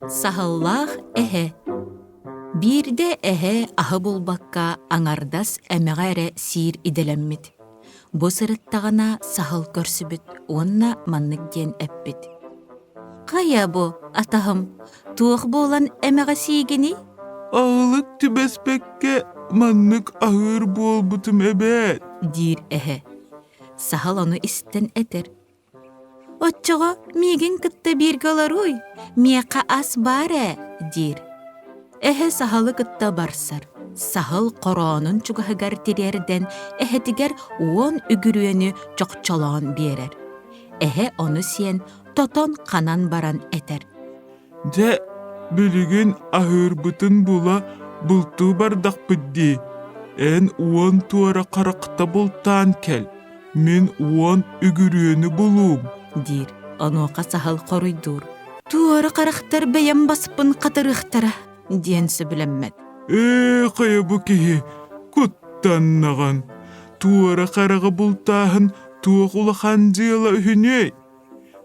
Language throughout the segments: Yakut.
Саһыллаах эһэ Биирдэ эһэ аһы булбакка аҥардас эмэҕэ эрэ сиир идэлэммит. Бу сырыттаҕына саһыл көрсүбүт уонна маннык диэн эппит: «Хайа бу, атаһым, туох буолан эмэҕэ сиигиний?» «Аһылык түбэспэккэ маннык аһыыр буолбутум эбээт» диир эһэ. Саһыл ону истэн этэр: «Оччоҕо миигин кытта бииргэ олоруй, миэхэ ас баар ээ» диир. Эһэ саһылы кытта барсар. Саһыл хороонун чугаһыгар тириэрдэн эһэтигэр уон үгүрүөнү чохчолоон биэрэр. Эһэ ону сиэн тотон-ханан баран этэр: Дьэ, билигин аһыырбытын була бултуу бардахпыт дии. Эн уон туора харахта бултаан кэл, мин уон үгүрүөнү булуум диир. Онуоха саһыл хоруйдуур: «Туора харахтар бэйэм баспын хатырыахтара» диэн сөбүлэммэт. Ээ, хайа бу киһи куттаннаҕын. Туора хараҕы бултааһын туох улахан дьыала үһүнүөй?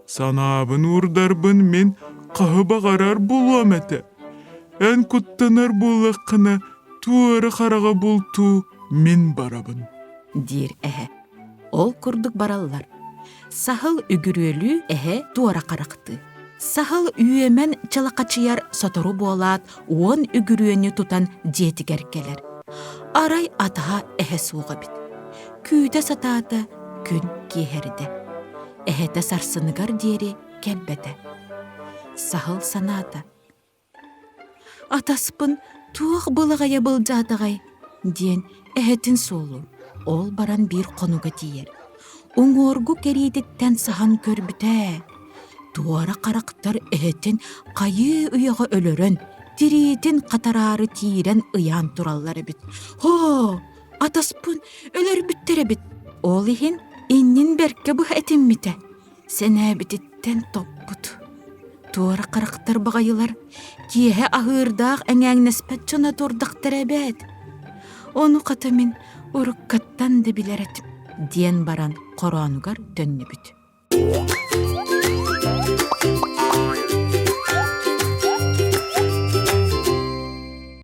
Санаабын уурдарбын мин хаһы баҕарар булуом этэ. Эн куттанар буоллаххына, туора хараҕа бултуу мин барабын диир эһэ. Ол курдук бараллар. Саһыл үгүрүөлүү эһэ туора харахтыы. Саһыл үөмэн чалахачыйар сотору буолаат уон үгүрүөнү тутан дьиэтигэр кэлэр. Арай атаһа эһэ суох эбит. Күүтэ сатаата күн киэһэрдэ. Эһэтэ сарсыныгар диэри кэлбэтэ. Саһыл санаата: «Атаспын туох былаҕайа былдьаатаҕай?» диэн эһэтин суолун ол баран биир хонуга тиийэр. Уҥуоргу кэриититтэн саһан көрбүтэ, туора харахтар эһэтин хайыы үйэҕэ өлөрөн, тириитин хатараары тиирэн ыйаан тураллар эбит. «Һоо, атаспын өлөрбүттэр эбит!» Ол иһин иннин бэркэ быһа этиммитэ, сэнээбититтэн топпут. Туора харахтар баҕайылар киэһэ аһыырдаах эҥээҥнэспэт дьоно турдахтара эбээт. Ону хата мин уруккаттан да билэр этим диэн баран хороонугар төннүбүт.